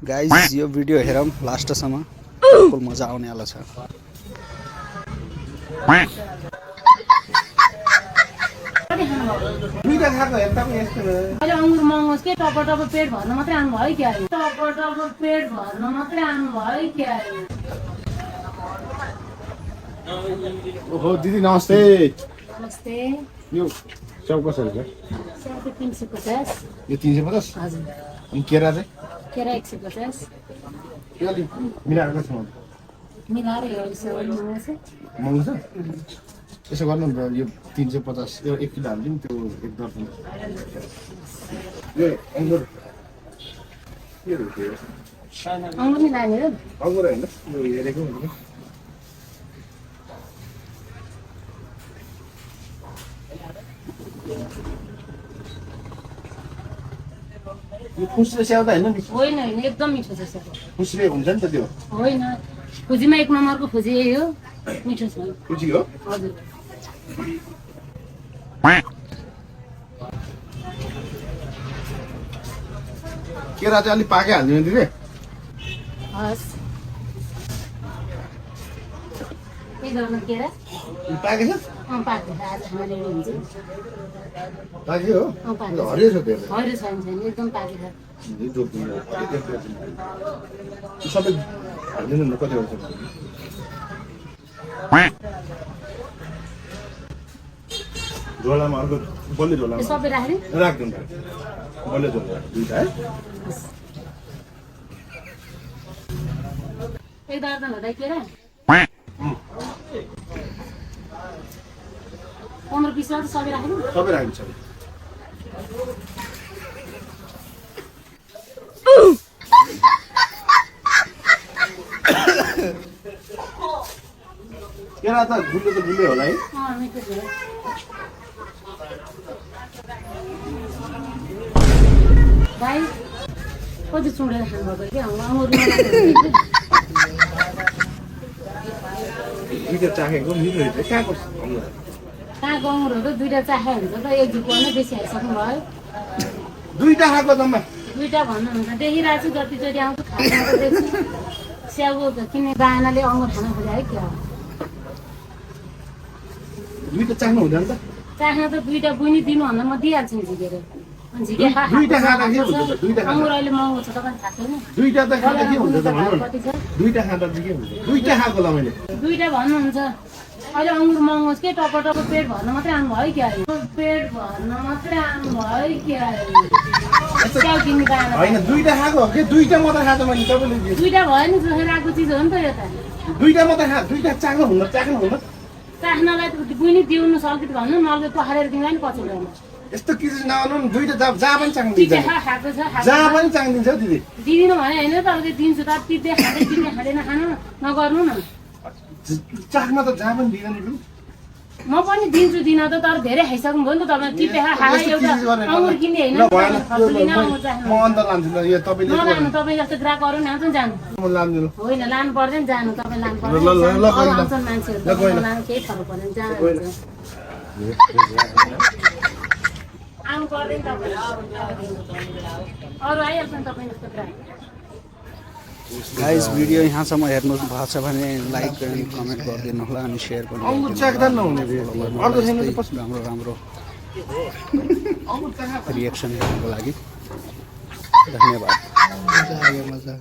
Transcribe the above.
Guys यो video हेरौँ लास्टसम्म फुल मजा आउनेवाला छ। दुईटा खाएको हेर्दा पनि यस्तो अहिले अङ्गुर महँगो के टप टप पेट भर्न मात्रै आउनु भयो क्या टप टप पेट भर्न मात्रै आउनु भयो क्या। ओहो दिदी नमस्ते। नमस्ते। यो च्याउ कसरी छ? च्याउ 350। यो 350? हजुर। अनि केरा चाहिँ? केरा 150। यो अलिक मिलाएर कतिसम्म? मिलाएर यो महँगो छ। महँगो छ? यसो गर्नु न यो 350 यो 1 किलो हालिदिउँ त्यो एक दर्जन। यो अङ्गुर के हो त्यो? अङ्गुर नि लाने हो? अङ्गुर हैन यो हेरेको हुन्छ। यो खुसरे स्याउ त हैन नि? होइन होइन एकदम मिठो छ सर। खुसरे हुन्छ नि त त्यो? होइन फुजीमा 1 नम्बरको फुजी यही हो, मिठो छ। खुसी हो? हजुर। केरा चाहिँ अलिक पाकै हालिदिनु दिदी। हस्। के गर्नु केरा? पाके छ? पाक्यो आज खाना ल्याउनु हुन्छ। पाके हो? पाक्यो। हरियो छ त्यो। हरियो छैन छैन एकदम पाकेको छ। सबै हालिदिनु न कति हुन्छ? झोलामा अर्को बल्ले झोलामा सबै राख्ने? राखिदिनु बल्ले झोला दुईटा है। एक दर्जन हुँदा केरा 15-20 त सबै राख्नु? सबै राखिन्छ। केरा त गुल्ले होला है? मिठो छ। भाइ कति चुडेर खानुभएको कि अङ्गुर दुईटा चाखेको मिठो रहेछ। कहाँको अङ्गुर? कहाँको अङ्गुरहरू दुईवटा चाखे हुन्छ त एक झुक्को नै बेसी हालिसक्नु भयो। दुईटा खाएको जम्मा? दुईवटा भन्नुहुन्छ देखिरहेको छु जतिचोटि आउँछु खाएको देख्छु। स्याउको किन्ने बाहनाले अङ्गुर खान खोजे है क्या? दुईटा चाख्नु हुँदैन त? चाख्न त दुईवटा बुनि दिनुभन्दा म दिइहाल्छु नि झिकेर। दुईटा खाँदा के हुन्छ त? दुईटा अङ्गुर अहिले महँगो छ तपाईँ थाहा छैन? दुईटा त खाँदा के हुन्छ त भन्नु न? कति छ? दुईटा खाँदा चाहिँ के हुन्छ? दुईटा खाएको ल मैले। दुईवटा भन्नुहुन्छ अहिले अङ्गुर महँगो छ के टप टप पेट भर्न मात्रै आउनु भयो क्या? पेट भर्न मात्रै आउनु भयो क्या? स्याउ किन्ने बाहना होइन दुईटा खाएको हो कि? दुईटा मात्रै खाएको मैले तपाईँले। दुईवटा भयो नि जोखेर आएको चिज हो नि त यो त। दुईटा मात्रै खा दुईटा चाख्नु हुन्न चाख्नलाई बुनि दिउनु सकित भन्नु नलगे पखालेर दिउँला नि पछि ल्याउनु। यस्तो किसिम नआउनु नि। दुईटा जहाँ पनि चाख्नु टिटे दिन्छ। खाएको छ जहाँ पनि चाख्दिन्छ दिदी। दिदिनँ भने होइन तपाईँले दिन्छु त टिप्दै खाँदैन खानु नगर्नु न। चाख्न त जहाँ पनि दिँदैन नि। म पनि दिन्छु दिन त तर धेरै खाइसक्नु भयो नि त तपाईँ टिप्दै एउटा अङ्गुर किन्ने होइन म अन्त लान्छु ल यो तपाईँले नलानु तपाईँ जस्तो ग्राहक अरू नि आउँछ नि जानु। म लान्छु। होइन लानु पर्दैन जानु तपाईँ लानु पर्दैन मान्छेहरू लानु केही फरक पर्दैन जानु आउनु पर्दैन तपाईँ अरू आइहाल्छ नि तपाईँ जस्तो ग्राहक। गाइस भिडियो यहाँसम्म हेर्नु भएको छ भने लाइक अनि कमेन्ट गरिदिनु होला अनि सेयर पनि अङ्गुर चाख्दा नहुने अर्को छैन राम्रो राम्रो रिएक्सन दिनको लागि धन्यवाद। मजा आयो मजा।